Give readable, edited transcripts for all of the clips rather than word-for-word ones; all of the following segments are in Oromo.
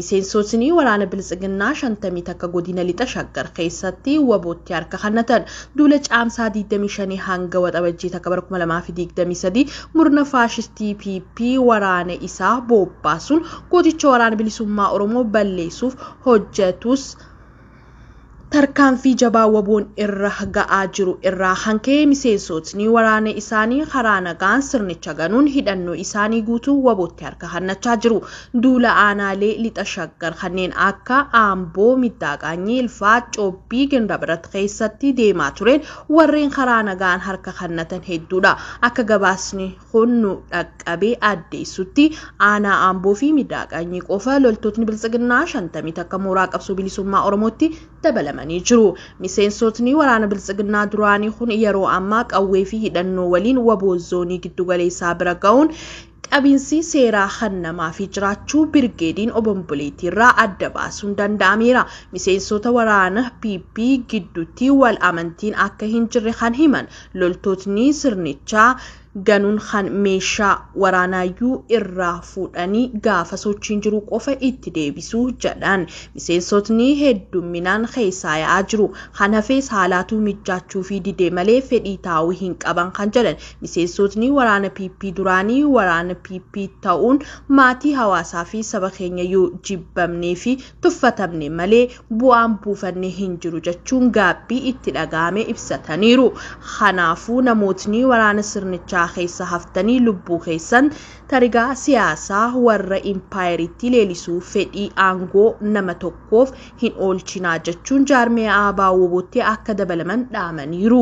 Miseensotni waraana Biltsiginnaa 51 godina lixa Shaggar keessatti wabootti harka kennatan. Duula caamsaa 25 hanga waxabajjii takka bara 2023 murna faashistii PP waraana isaa bobbaasuun gooticha waraana bilisummaa Oromoo balleessuuf hojjetus tarkaanfii jabaa waboon irra ga'aa jiru irraa hanka'ee miseensotni waraana isaanii karaa nagaan sirnicha ganuun hidhannoo isaanii guutuu wabootti harka kennachaa jiru. Duula aanaalee lixa Shaggar kanneen akka Amboo, Middaaqaanyii, Ilfaa, Coobbii, Gindabarat keessatti deemaa tureen warreen karaa nagaan harka kennatan hedduudha. Akka gabaasni kun nu dhaqqabee addeessutti aanaa Amboo fi Middaaqaanyii qofa loltootni Biltsiginnaa 51 mooraa qabsoo bilisummaa Oromootti dabalamanii jiru. Miseensotni waraana Biltsiginnaa duraanii kun yeroo ammaa qawwee fi hidhannoo waliin waboo zoonii giddugaleessaa bira ga'uun qabiinsi seeraa hannamaa fi jiraachuu birgeediin obomboleettiirraa adda baasuun danda'ameera. Miseensota waraana PP gidduutti wal amantiin akka hin jirre kan himan loltootni sirnichaa ganuun kan meeshaa waraanaayyuu irraa fuudhanii gaafa sochiin jiru qofa itti deebisuu jedhan. Miseensotni hedduminaan keessaa yaa'aa jiru. Kan hafes haalaatu mijaachuu fi didee malee fedhii taa'uu hin qaban kan jedhan. Miseensotni waraana PP duraanii waraana PP ta'uun maatii hawaasaa fi saba keenya yoo jibbamnee fi tuffatamne malee bu'aan buufanne hin jiru jechuun gaabbii itti dhaga'ame ibsataniiru. Kanaafuu namootni waraana sirnichaa keessa haftanii lubbuu keessan tarigaa siyaasaa warra impaayeritti leelisuu fedhii aangoo nama tokkoof hin oolchinaa jechuun jaarmee ABO wobootti akka dabalaman dhaamaniiru.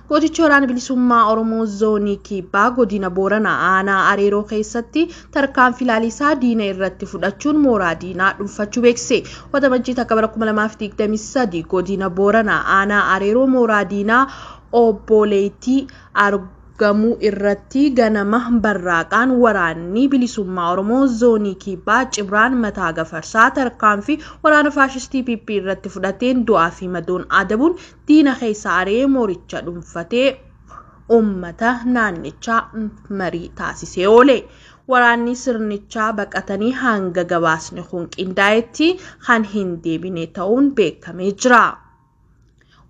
Gootichi waraana bilisummaa Oromoo zoonii kibbaa godina Booranaa aanaa Areeroo keessatti tarkaanfii laalisaa diina irratti fudhachuun mooraa diinaa dhuunfachuu beekse. Waxabajjii takka bara 2023 godina Booranaa aanaa Areeroo mooraa diinaa obboleettii argamuu irratti ganama barraaqaan waraanni bilisummaa Oromoo zoonii kibbaa Cibraan Mataa Gafarsaa tarkaanfii waraana faashistii PP irratti fudhateen du'aa fi madoon adabuun diina keessa aree mooricha dhuunfatee uummata naannichaa marii taasisee oole. Waraanni sirnichaa baqatanii hanga gabaasni kun qindaa'etti kan hin deebine ta'uun beekamee jira.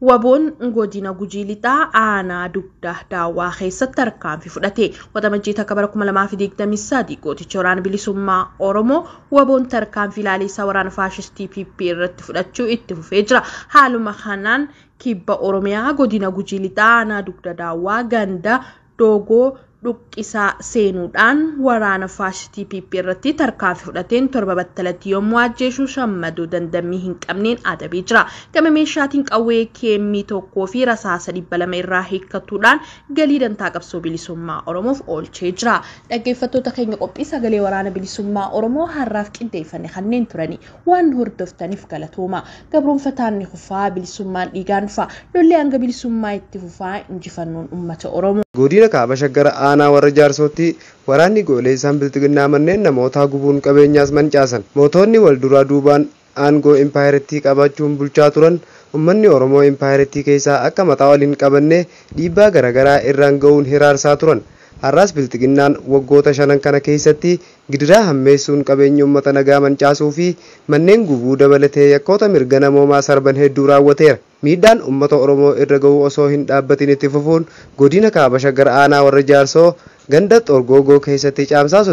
Waboon godina Gujii Lixaa aanaa dugda daawwaa keessatti tarkaanfii fudhate. Waxabajjii takka bara 2023 gooticha waraana bilisummaa Oromoo waboon tarkaanfii laaleessaa waraana faashistii PP irratti fudhachuu itti fufee jira. Haaluma kanaan kibba Oromiyaa godina Gujii Lixaa aanaa dugda daawwaa ganda Doogoo dhuqqisaa seenuudhaan waraana faashistii PP irratti tarkaanfii fudhateen torba battalatti yommuu ajjeesuu shammaduu dandammii hin qabneen adabee jira. Gama meeshaatiin qawwee keemmii tokkoo fi rasaasa 200 irraa hiikkatuudhaan galii dantaa qabsoo bilisummaa Oromoof oolchee jira. Dhaggeeffattoota keenya qophii sagalee waraana bilisummaa Oromoo har'aaf qindeeffanne kanneen turani waan hordoftaniif galatooma. Gabroonfataan ni kufaa, bilisummaan dhiigaan dhufa. Lolli hanga bilisummaa itti fufaa, injifannoon uummata Oromoo. Godina Kaaba Shaggar aanaa warra Jaarsootti waraanni goolee isaan Bilxiginnaa manneen namootaa gubuun qabeenyaas mancaasan. Mootonni wal duraa duubaan aangoo impaayeritti qabachuun bulchaa turan uummanni Oromoo impaayeritti keessaa akka mataa waliin qabanne dhiibbaa garaagaraa irraan ga'uun hiraarsaa turan. Har'as Bilxiginnaan waggoota shanan kana keessatti gidiraa hammeessuun qabeenya uummata nagaa mancaasuu fi manneen gubuu dabalatee yakkoota mirga namoomaa sarban hedduu raawwateera. Miidhaan uummata Oromoo irra ga'uu osoo hin dhaabbatin itti fufuun godina Kaaba Shaggar aanaa warra Jaarsoo ganda Xorgoogoo keessatti caamsaa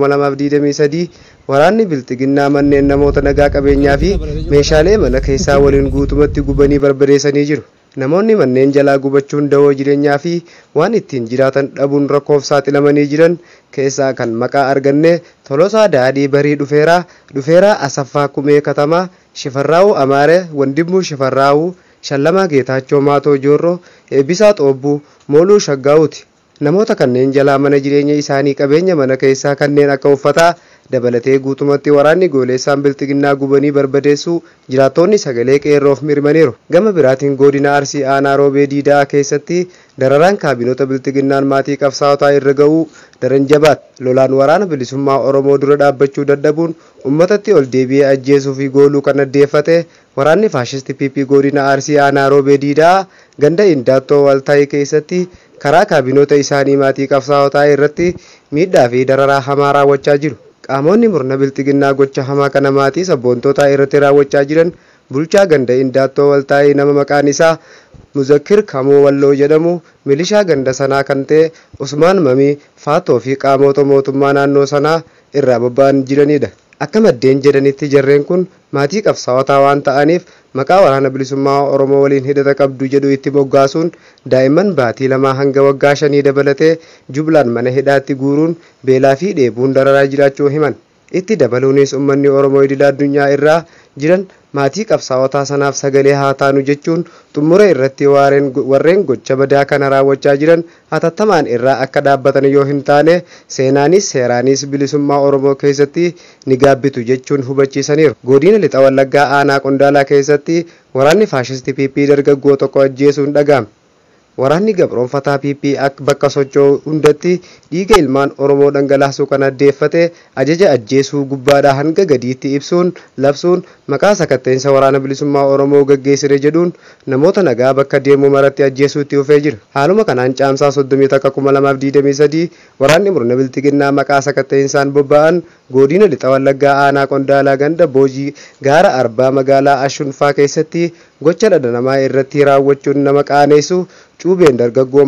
31,2023 waraanni Bilxiginnaa manneen namoota nagaa qabeenyaa fi meeshaalee mana keessaa waliin guutumatti gubanii barbadeessanii jiru. Namoonni manneen jalaa gubachuun dawoo jireenyaa fi waan ittiin jiraatan dhabuun rakkoof saaxilamanii jiran keessaa kan maqaa arganne Tolosaa Daadhii Barii Dhufeeraa, Dhufeeraa Asaffaa Kumee Katamaa, Shifarraa'uu Amaaree, Wandimmuu Shifarraa'uu, Shallamaa Geetaachoo Maatoo Joorroo, Eebbisaa Xoobbuu, Mooluu Shaggaa'uuti. Namoota kanneen jalaa mana jireenya isaanii qabeenya mana keessaa kanneen akka uffataa dabalatee guutumatti waraanni gooleessaan Bilxiginnaa gubanii barbadeessuu jiraattonni sagalee qeerroof mirmaniiru. Gama biraatiin godina Arsii aanaa Roobee Diidaa keessatti dararaan kaabinota Bilxiginnaan maatii qabsaa'otaa irra ga'uu daran jabaate. Lolaan waraana bilisummaa Oromoo dura dhaabbachuu dadhabuun uummatatti ol deebi'ee ajjeesuu fi gooluu kan addeeffate waraanni faashisti PP godina Arsii aanaa Roobee Diidaa ganda Indaattoo Waltaayii keessatti karaa kaabinota isaanii maatii qabsaa'otaa irratti miidhaa fi dararaa hamaa raawwachaa jiru. Qaamonni murna bilxiginnaa gocha hamaa kana maatii sabboontootaa irratti raawwachaa jiran bulchaa ganda Indaattoo Waltaayii nama maqaan isaa Muzakkir Kamoo Walloo jedhamu, milishaa ganda sanaa kan ta'e Usmaan Mamii Faatoo fi qaamota mootummaa naannoo sanaa irraa bobba'an jiranidha. Akka maddeen jedhanitti jarreen kun maatii qabsaa'otaa waan ta'aniif maqaa waraana bilisummaa Oromoo waliin hidhata qabdu jedhu itti moggaasuun daa'imman baatii 2 hanga waggaa 5 dabalatee jublaan mana hidhaatti guuruun beelaa fi dheebuun dararaa jiraachuu himan. Itti dabaluunis uummanni Oromoo idil addunyaa irraa jiran maatii qabsaa'otaa sanaaf sagalee haa taanu jechuun xumura irratti warreen gocha badaa kana raawwachaa jiran hatattamaan irraa akka dhaabbatan yoo hin taane seenaanis seeraanis bilisummaa Oromoo keessatti ni gaabbitu jechuun hubachiisaniiru. Godina Lixa Wallaggaa aanaa Qondaalaa keessatti waraanni faashistii PP dargaggoo tokko ajjeesuun dhaga'ame. Waraanni gabroonfataa PP akka bakka socho'u hundatti dhiiga ilmaan Oromoo dhangalaasuu kan addeeffate ajaja ajjeesuu gubbaadhaa hanga gadiitti ibsuun labsuun maqaa sakatteensa waraana bilisummaa Oromoo gaggeessire jedhuun namoota nagaa bakka deemu maratti ajjeesuutti dhufee jira. Haaluma kanaan caamsaa 31/2023 waraanni murna bilxiginnaa maqaa sakatteensaan bobba'an godina Lixa Wallaggaa aanaa Qondaalaa ganda Boojii gaara Arbaa magaalaa Ashunfaa keessatti gocha dhala namaa irratti raawwachuun nama qaaneessu cuubeen dargaggoo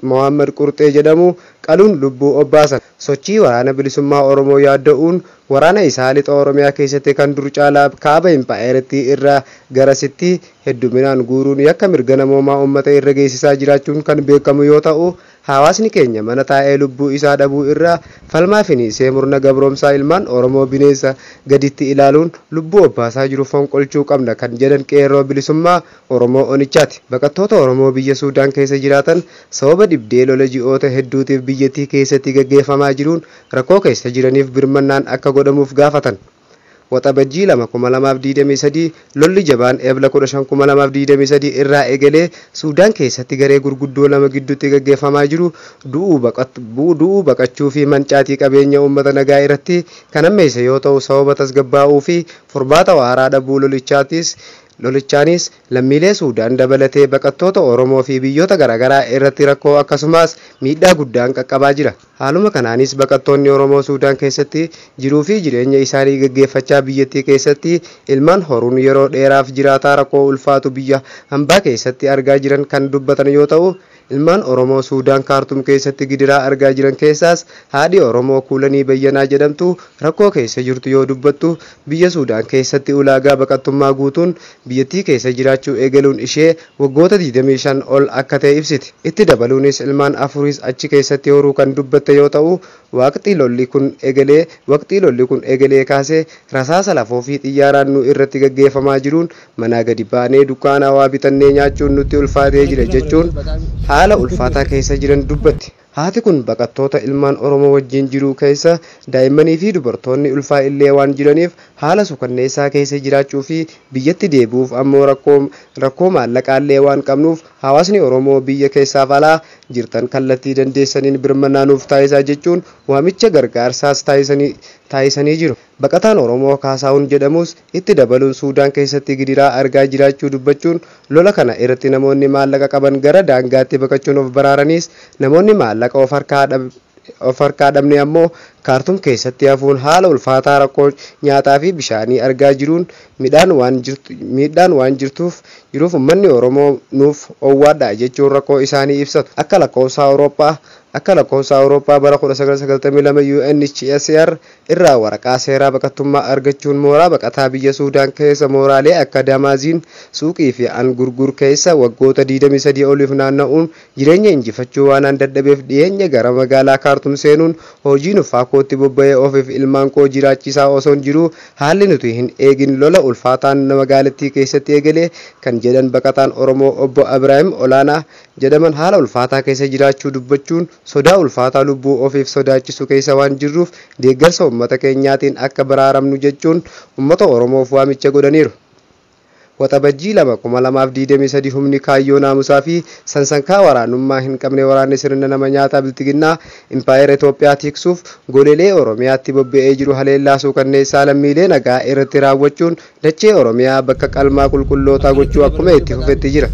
Mohaammed Qurxee jedhamu qaluun lubbuu obbaasan. Sochii waraana bilisummaa Oromoo yaadda'uun waraana isaa lixa Oromiyaa keessatti kan dur caalaa kaaba impaayeratti irraa garasitti hedduminaan guuruun yakka mirga namoomaa uummata irra geessisaa jiraachuun kan beekamu yoo ta'u, hawaasni keenya mana taa'ee lubbuu isaa dhabuu irraa falmaa finiisee murna gabroomsaa ilmaan Oromoo bineensa gaditti ilaaluun lubbuu obbaasaa jiru fonqolchuu qabna kan jedhan qeerroo bilisummaa Oromoo Onichaati. Baqattoota Oromoo biyya Suudaan keessa jiraatan sababa dhibdee lola ji'oota hedduutiif biyyattii keessatti gaggeeffamaa jiruun rakkoo keessa jiraniif birmannaan akka godhamuuf gaafatan. Waxabajjii 2/2023 lolli jabaan eebla 15/2023 irraa eegalee Suudaan keessatti garee gurguddoo lama gidduutti gaggeeffamaa jiru du'uu baqachuu fi mancaatii qabeenya uummata nagaa irratti kan hammeesse yoo ta'u, sababa tasgabbaa'uu fi furmaata waaraa dhabuu lolichaanis lammiilee Suudaan dabalatee baqattoota Oromoo fi biyyoota garaagaraa irratti rakkoo akkasumas miidhaa guddaan qaqqabaa jira. Haaluma kanaanis baqattoonni Oromoo Suudaan keessatti jiruu fi jireenya isaanii gaggeeffachaa biyyattii keessatti ilmaan horuun yeroo dheeraaf jiraataa rakkoo ulfaatu biyya hambaa keessatti argaa jiran kan dubbatan yoo ta'u, ilmaan Oromoo Suudaan Kaartum keessatti gidiraa argaa jiran keessaas haadhi Oromoo Kuulanii Bayyanaa jedhamtu rakkoo keessa jirtu yoo dubbattu, biyya Suudaan keessatti ulaagaa baqattummaa guutuun biyyattii keessa jiraachuu eegaluun ishee waggoota 25 ol akka ta'e ibsiti. Itti dabaluunis ilmaan afuris achi keessatti horuu kan dubbatte yoo ta'u, waqtii lolli kun eegalee kaasee rasaasa lafoo fi xiyyaaraan nu irratti gaggeeffamaa jiruun manaa gadi baanee dukkaana waa bitannee nyaachuun nutti ulfaatee jira jechuun haala ulfaataa keessa jiran dubbatti. Haati kun baqattoota ilmaan Oromoo wajjin jiru keessa daa'immanii fi dubartoonni ulfaa illee waan jiraniif haala sukanneessaa keessa jiraachuu fi biyyatti deebi'uuf ammoo rakkoo maallaqaallee waan qabnuuf hawaasni Oromoo biyya keessaaf alaa jirtan kallattii dandeessaniin birmannaa nuuf taasisaa jechuun waamicha gargaarsaas taasisanii jiru. Baqataan Oromoo Kaasaawun jedhamus itti dabaluun Suudaan keessatti gidiraa argaa jiraachuu dubbachuun lola kana irratti namoonni maallaqa qaban gara daangaatti baqachuun of baraaranis namoonni maallaqa of harkaa dhabne ammoo Kaartum keessatti hafuun haala ulfaataa rakkoo nyaataa fi bishaanii argaa jiruun miidhaan waan jirtuuf jiruuf uummanni Oromoo nuuf owwaadha jechuun rakkoo isaanii ibsatu. Akka lakkoofsa Awurooppaa bara 1992 UNHCR irraa waraqaa seeraa baqattummaa argachuun mooraa baqataa biyya Suudaan keessa mooraalee akka Damaaziin, Suuqii fi Angurgur keessa waggoota 23 oliif naanna'uun jireenya injifachuu waan dadhabeef dhiyeenya gara magaalaa Kaartum seenuun hojii nuffaa kootti bobba'ee ofiif ilmaan koo jiraachisaa osoon jiruu haalli nuti hin eegin lola ulfaataan magaalattii keessatti eegale kan jedhan baqataan Oromoo obbo Ibraahim Olaanaa jedhaman haala ulfaataa keessa jiraachuu dubbachuun sodaa ulfaataa lubbuu ofiif sodaachisu keessa waan jirruuf deeggarsa uummata keenyaatiin akka baraaramnu jechuun uummata Oromoof waamicha godhaniiru. Waxabajjii 2/2023 humni kaayyoo naamusaa fi sansankaa waraanummaa hin qabne waraanni sirna nama nyaataa bilxiginnaa impaayera Itoophiyaa tiksuuf golelee Oromiyaatti bobba'ee jiru haleellaa suukanneessaa lammiilee nagaa irratti raawwachuun dachee Oromiyaa bakka qalmaa qulqullootaa gochuu akkuma itti fufetti jira.